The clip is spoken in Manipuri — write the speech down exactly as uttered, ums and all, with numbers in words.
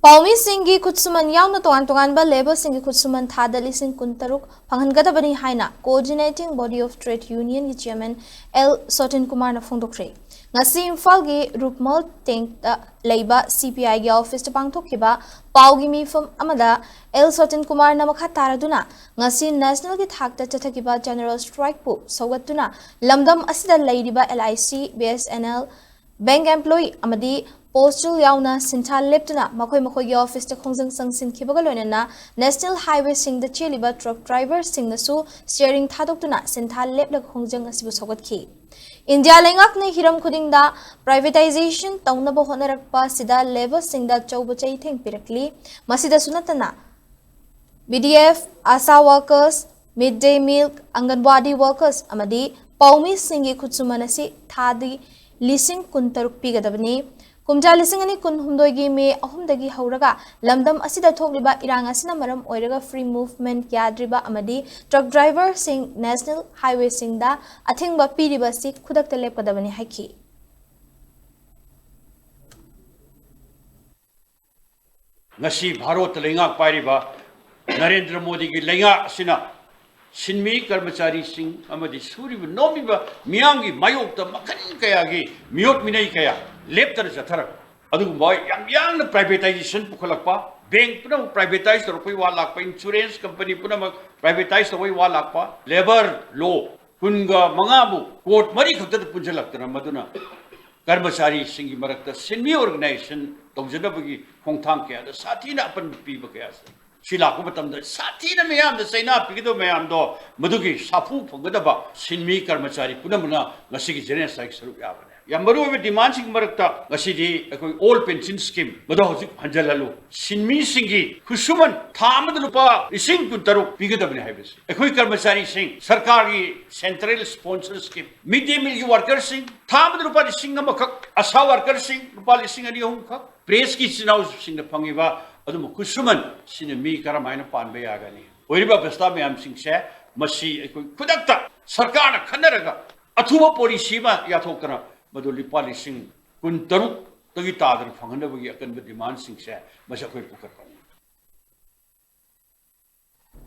ꯄꯥꯎꯃꯤꯁꯤꯡꯒꯤ ꯈꯨꯠꯁꯨꯃꯟ ꯌꯥꯎꯅ ꯇꯣꯉꯥꯟ ꯇꯣꯉꯥꯟꯕ ꯂꯦꯕꯔꯁꯤꯡꯒꯤ ꯈꯨꯠꯁꯨꯃꯟ ꯊꯥꯗ ꯂꯤꯁꯤꯡ ꯀꯨꯟꯇꯔꯨꯛ ꯐꯪꯍꯟꯒꯗꯕꯅꯤ ꯍꯥꯏꯅ Coordinating Body of Trade Unionꯒꯤ chairman L ꯁꯣꯇꯤꯟ ꯀꯨꯃꯥꯔꯅ ꯐꯣꯡꯗꯣꯛꯈ꯭ꯔꯦ꯫ ꯉꯁꯤ ꯏꯝꯐꯥꯜꯒꯤ ꯔꯨꯛꯃꯜ ꯇꯦꯡꯇ ꯂꯩꯕ CPIꯒꯤ officeꯇ ꯄꯥꯡꯊꯣꯛꯈꯤꯕ ꯄꯥꯎꯒꯤ ꯃꯤꯐꯝ ꯑꯃꯗ L ꯁꯣꯇꯤꯟ ꯀꯨꯃꯥꯔꯅ ꯃꯈꯥ ꯇꯥꯔꯗꯨꯅ, ꯉꯁꯤ nationalꯒꯤ ꯊꯥꯛꯇ ꯆꯠꯊꯈꯤꯕ general strikeꯄꯨ ꯁꯧꯒꯠꯇꯨꯅ ꯂꯝꯗꯝ ꯑꯁꯤꯗ ꯂꯩꯔꯤꯕ LIC, BSNL, bank employee ꯑꯃꯗꯤ postal ꯌꯥꯎꯅ ꯁꯤꯟꯊꯥ ꯂꯦꯞꯇꯨꯅ ꯃꯈꯣꯏ ꯃꯈꯣꯏꯒꯤ officeꯇ ꯈꯣꯡꯖꯪ ꯆꯪꯁꯤꯟꯈꯤꯕꯒ ꯂꯣꯏꯅꯅ national highwayꯁꯤꯡꯗ ꯆꯦꯜꯂꯤꯕ truck driverꯁꯤꯡꯅꯁꯨ steering ꯊꯥꯗꯣꯛꯇꯨꯅ ꯁꯤꯟꯊꯥ ꯂꯦꯞꯂꯒ ꯈꯣꯡꯖꯪ ꯑꯁꯤꯕꯨ ꯁꯧꯒꯠꯈꯤ꯫ ꯏꯟꯗꯤꯌꯥ ꯂꯩꯉꯥꯛꯅ ꯍꯤꯔꯝ ꯈꯨꯗꯤꯡꯗ privatization ꯇꯧꯅꯕ ꯍꯣꯠꯅꯔꯛꯄ ꯑꯁꯤꯗ labourꯁꯤꯡꯗ ꯑꯆꯧꯕ ꯆꯩꯊꯦꯡ ꯄꯤꯔꯛꯂꯤ꯫ ꯃꯁꯤꯗꯁꯨ ꯅꯠꯇꯅ, BDF, ASHA workers, midday meal, ꯑꯪꯒꯟꯋꯥꯗꯤ workers ꯑꯃꯗꯤ ꯄꯥꯎꯃꯤꯁꯤꯡꯒꯤ ꯈꯨꯠꯁꯨꯃꯟ ꯑꯁꯤ ꯊꯥꯗꯤ ꯂꯤꯁꯤꯡ ꯀꯨꯟꯇꯔꯨꯛ ꯄꯤꯒꯗꯕꯅꯤ꯫ ꯀꯨꯝꯖꯥ ꯂꯤꯁꯤꯡ ꯑꯅꯤ ꯀꯨꯟꯍꯨꯝꯗꯣꯏꯒꯤ ꯃꯦ ꯑꯍꯨꯝꯗꯒꯤ ꯍꯧꯔꯒ ꯂꯝꯗꯝ ꯑꯁꯤꯗ ꯊꯣꯛꯂꯤꯕ ꯏꯔꯥꯡ ꯑꯁꯤꯅ ꯃꯔꯝ ꯑꯣꯏꯔꯒ free movement ꯌꯥꯗ꯭ꯔꯤꯕ ꯑꯃꯗꯤ truck driverꯁꯤꯡ national highwayꯁꯤꯡꯗ ꯑꯊꯤꯡꯕ ꯄꯤꯔꯤꯕ ꯑꯁꯤ ꯈꯨꯗꯛꯇ ꯂꯦꯞꯀꯗꯕꯅꯤ ꯍꯥꯏꯈꯤ꯫ ꯉꯁꯤ ꯚꯥꯔꯠꯇ ꯂꯩꯉꯥꯛ ꯄꯥꯏꯔꯤꯕ ꯅꯔꯦꯟꯗ꯭ꯔ ꯃꯣꯗꯤꯒꯤ ꯂꯩꯉꯥꯛ ꯑꯁꯤꯅ ꯁꯤꯟꯃꯤ ꯀꯔꯃꯆꯥꯔꯤꯁꯤꯡ ꯑꯃꯗꯤ ꯁꯨꯔꯤꯕ ꯅꯣꯝꯃꯤꯕ ꯃꯤꯌꯥꯝꯒꯤ ꯃꯥꯌꯣꯛꯇ ꯃꯈꯜ ꯀꯌꯥꯒꯤ ꯃꯤꯑꯣꯠ ꯃꯤꯅꯩ ꯀꯌꯥ ꯂꯦꯞꯇꯅ ꯆꯠꯊꯔꯛꯄ, ꯑꯗꯨꯒꯨꯝꯕ ꯌꯥꯝ ꯌꯥꯡꯅ privatization ꯄꯨꯈꯠꯂꯛꯄ, bank ꯄꯨꯝꯅꯃꯛ privatize ꯇꯧꯔꯛꯄꯒꯤ ꯋꯥ ꯂꯥꯛꯄ, insurance company ꯄꯨꯝꯅꯃꯛ privatize ꯇꯧꯕꯒꯤ ꯋꯥ ꯂꯥꯛꯄ, labour law ꯀꯨꯟꯒ ꯃꯉꯥꯕꯨ court ꯃꯔꯤ ꯈꯛꯇꯗ ꯄꯨꯟꯁꯤꯜꯂꯛꯇꯅ ꯃꯗꯨꯅ ꯀꯔꯃꯆꯥꯔꯤꯁꯤꯡꯒꯤ ꯃꯔꯛꯇ ꯁꯤꯟꯃꯤ organization ꯇꯧꯖꯅꯕꯒꯤ ꯈꯣꯡꯊꯥꯡ ꯀꯌꯥꯗ ꯁꯥꯊꯤꯅ ꯑꯄꯟꯕ ꯄꯤꯕ ꯀꯌꯥ ꯑꯁꯤ ꯁꯤ ꯂꯥꯛꯄ ꯃꯇꯝꯗ ꯁꯥꯊꯤꯅ ꯃꯤꯌꯥꯝꯗ ꯆꯩꯅꯥ ꯄꯤꯒꯗꯕ ꯃꯌꯥꯝꯗꯣ ꯃꯗꯨꯒꯤ ꯁꯥꯐꯨ ꯐꯪꯒꯗꯕ ꯁꯤꯟꯃꯤ ꯀꯔꯃꯆꯥꯔꯤ ꯄꯨꯝꯅꯃꯛꯅ ꯉꯁꯤꯒꯤ general strike ꯁꯔꯨꯛ ꯌꯥꯕꯅꯤ꯫ ꯌꯥꯝ ꯃꯔꯨꯑꯣꯏꯕ demandꯁꯤꯡꯒꯤ ꯃꯔꯛꯇ ꯉꯁꯤꯗꯤ ꯑꯩꯈꯣꯏ old pension scheme ꯃꯗꯨ ꯍꯧꯖꯤꯛ ꯍꯟꯖꯤꯜꯍꯜꯂꯨ, ꯁꯤꯟꯃꯤꯁꯤꯡꯒꯤ ꯈꯨꯠꯁꯨꯃꯟ ꯊꯥ ꯑꯃꯗ ꯂꯨꯄꯥ ꯂꯤꯁꯤꯡ ꯀꯨꯟꯇꯔꯨꯛ ꯄꯤꯒꯗꯕꯅꯤ ꯍꯥꯏꯕꯁꯤ, ꯑꯩꯈꯣꯏ ꯀꯔꯃꯆꯥꯔꯤꯁꯤꯡ ꯁꯔꯀꯥꯔꯒꯤ central sponsor scheme, midday mealꯒꯤ workerꯁꯤꯡ ꯊꯥ ꯑꯃꯗ ꯂꯨꯄꯥ ꯂꯤꯁꯤꯡ ꯑꯃꯈꯛ, ASHA workerꯁꯤꯡ ꯂꯨꯄꯥ ꯂꯤꯁꯤꯡ ꯑꯅꯤ ꯑꯍꯨꯝꯈꯛ, pressꯀꯤ ꯏꯆꯤꯟ ꯏꯅꯥꯎꯁꯤꯡꯅ ꯐꯪꯉꯤꯕ ꯑꯗꯨꯝꯕ ꯈꯨꯠꯁꯨꯃꯟ ꯁꯤꯅ ꯃꯤ ꯀꯔꯝꯍꯥꯏꯅ ꯄꯥꯟꯕ ꯌꯥꯒꯅꯤ? ꯑꯣꯏꯔꯤꯕ ꯑꯕꯁꯊꯥ ꯃꯌꯥꯝꯁꯤꯡꯁꯦ ꯃꯁꯤ ꯑꯩꯈꯣꯏ ꯈꯨꯗꯛꯇ ꯁꯔꯀꯥꯔꯅ ꯈꯟꯅꯔꯒ ꯑꯊꯨꯕ policy ꯑꯃ ꯌꯥꯊꯣꯛꯇꯅ ꯃꯗꯨ ꯂꯨꯄꯥ ꯂꯤꯁꯤꯡ ꯀꯨꯟꯇꯔꯨꯛ ꯇꯥꯗꯅ ꯐꯪꯍꯟꯅꯕꯒꯤ ꯑꯀꯟꯕ demandꯁꯤꯡꯁꯦ ꯃꯁꯤ ꯑꯩꯈꯣꯏ ꯄꯨꯈꯠꯄꯅꯤ꯫